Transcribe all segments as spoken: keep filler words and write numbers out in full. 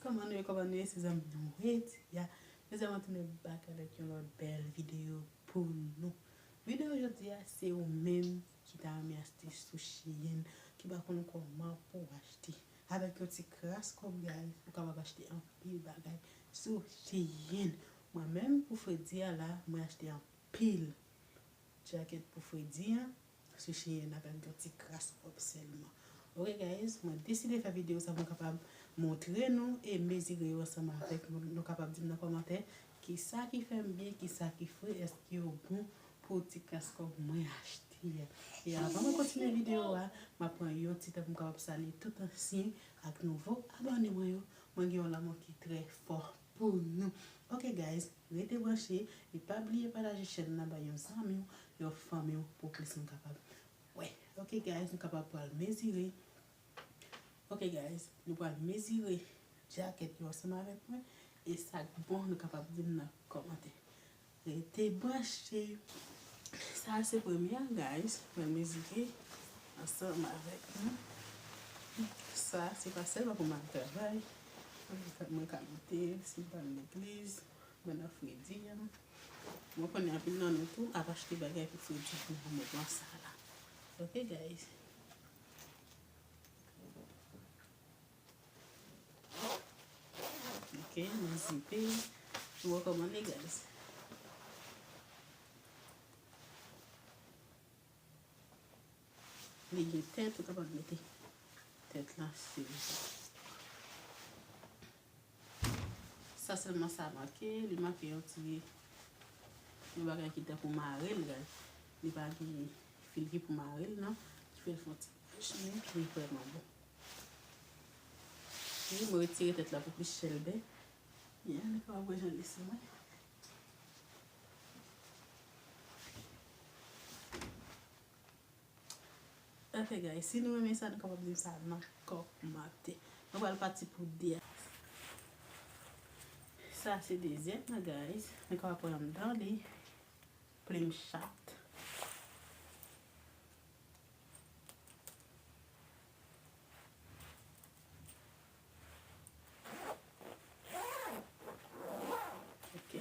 Kòman nou ye, kòman nou ye, se zanmi nou Eti a. Mezanmi, mwen tounen back avèk yon lòt bèl videyo pou nou. Videyo jodi a, se ou menm ki ta renmen achte sou Shein, ki pa konn kòman pou w achte. Avèk yon ti kras kòb, guys, ou kapab achte anpil bagay sou Shein. Mwen menm, pou fredi a la, mwen achte anpil djakèt pou fredi a sou Shein avèk yon ti kras kòb sèlman. Ok, guys, mwen deside fè videyo sa pou m kapab montre nou e mezire yo ansanm avèk nou. Nou kapab di m nan kòmantè kisa ki fè m byen, kisa ki fre, èske yo bon pou ti kras kòb mwen achte a. E avan mwen kontinye videyo a, m ap pran yon ti tan pou m kapab salye tout ansyen ak nouvo abòne mwen yo. Mwen gen yon lanmou ki trè fò pou nou. Ok, guys, rete branche e pa bliye pataje chèn nan bay yon zanmi w, yon fanmi w pou plis moun kapab wè. Ok, guys, nou kapab pral mezire. Ok, guys, nou pral mezire djakèt yo ansanm avèk mwen. E sa k bon, nou kapab di m nan kòmantè. Rete branche. Sa a se premye a, guys. Mwen mezire ansanm avèk nou. Sa a se pa sèlman pou m al travay. Mwen ka, mwen ka moute, si m pa al legliz, mwen nan fredi a. Mwen konnen anpil nan nou tou ap achte bagay pou fredi nan moman sa la. Ok, guys. Ok, mwen zipe. Nou wè kòman li, guys. Li gen tèt, ou kapab mete tèt la sou li. Sa sèlman sa manke, li manke yon ti, yon bagay ki tankou mare l, guys. Li pa gen fil ki pou mare l, non. Ki fè l fè yon ti manch, men li vrèman bon. Wi, mwen retire tèt la pou plis chèlbè. Yeah, nou kapab wè jan li sou mwen. Ok, guys, si nou renmen sa, nou kapab di m sa nan kòmantè. Nou pral pati pou de a. Sa se dezyèm nan, guys. Nou kapab pran anndan li. Plim chat. Ok.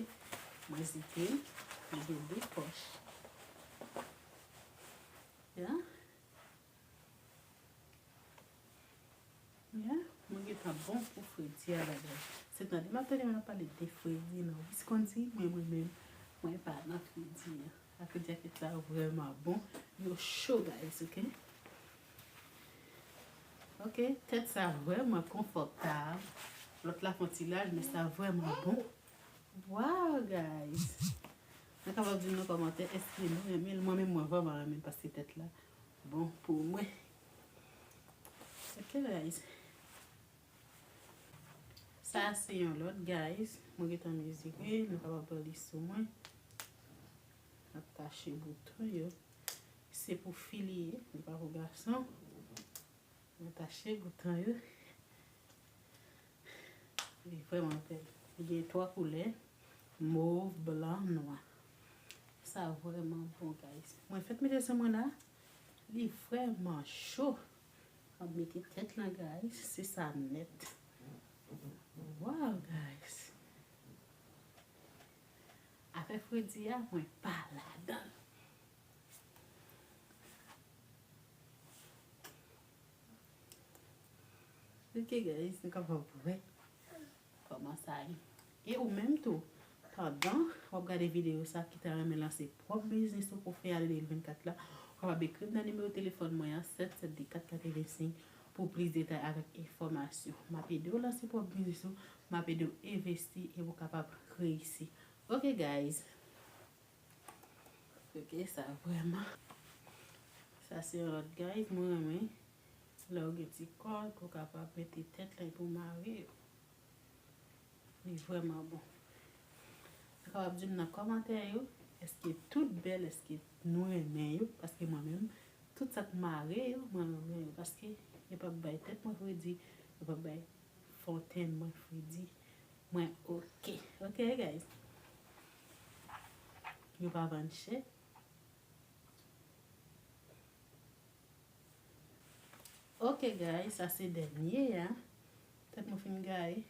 Mwen zipe l. Mwen gen de pòch. Ya. Ya. Mwen gentan bon pou fredi a, bagay. Se tande m ap tande moun ap pale de fredi nan Wisconsin, men mwen menm, mwen pa nan fredi a. Ak djakèt sa vrèman bon. Yo cho, guys, ok? Ok, tèt sa vrèman konfòtab. Lòt la fè yon ti laj, men sa vrèman bon. Wow, guys! Nou kapab di m nan kòmantè, èske nou renmen l? Mwen menm, mwen vrèman renmen l paske tèt la bon pou mwen. Ok, guys. Sa se yon lòt, guys. Mwen gentan mezire, nou kapab pran li sou mwen. Atache bouton yo. Se pou fi li ye, li pa pou gason. Mwen tache bouton yo. Li vrèman bèl. Li gen twa koulè, mov, blan, nwa. Sa vrèman bon, guys. Mwen fèk mete sou mwen la. Li vrèman cho. M ap mete tèt lan, guys. Se sa nèt. Wow, guys. Afè fredi a, mwen pa ladan. Ok, guys, nou kapab wè kòman sa ye. E ou menm tou, pandan w ap gade videyo sa, ki ta renmen lanse pwòp biznis ou pou fen ane de mil vennkat la, ou kapab ekri m nan nimewo telefòn mwen an, sèt sèt de kat katrevensenk, pou plis detay avèk enfòmasyon. M ap ede w lanse pwòp biznis ou, m ap ede w envesti e ou kapab reyisi. Ok, guys. Ok, sa vrèman. Sa se yon lòt, guys, mwen renmen lè w gen ti kòd pou w kapab mete tèt lan epi w mare yo. Li vrèman bon. Ou kapab di m nan kòmantè yo, èske tout bèl, èske nou renmen yo? Paske mwen menm, tout sa k mare yo, mwen renmen yo. Paske yo p ap bay tèt mwen fredi, yo p ap bay fontenn mwen fredi. Mwen ok. Ok, guys. Yo pa vann chè. Ok, guys, sa se dènye a. Tèt mwen fin gaye.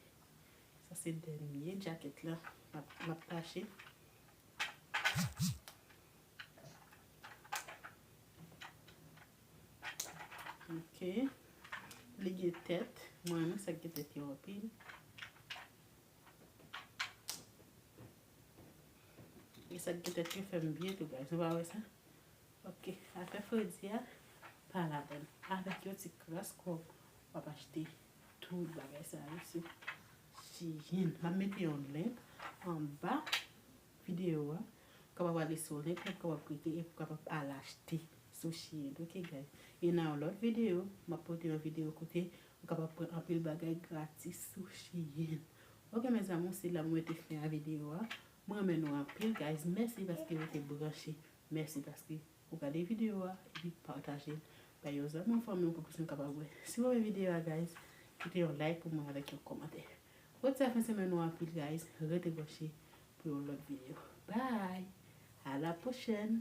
Sa se dènye djakèt la m ap, m ap tache. Ok. Li gen tèt. Mwen renmen sa k gen tèt yo anpil. E sa k gen tèt yo fè m byen tou, guys. Nou pa wè sa? Ok, afè fredi a pa ladann. Avèk yon ti kras kòb, w ap achte tout bagay sa yo sou Shein. M ap mete yon link anba videyo a. Ou kapab ale sou link la, ou kapab klike epi ou kapab al achte sou Shein. Ok, guys. E nan yon lòt videyo, m ap pote yon videyo kote ou kapab pran anpil bagay gratis sou Shein. Ok, mes amours, se la mwen te fen a videyo a. Mwen renmen nou anpil, guys. Mèsi paske w te branche. Mèsi paske ou gade videyo a epi pataje l bay yon zanmi, yon fanmi w pou plis moun kapab wè. Si w renmen videyo a, guys, kite yon like pou mwen avèk yon kòmantè. Mwen di sa fen semèn nou anpil, guys. Rete branche pou yon lòt videyo. Bye! À la prochaine!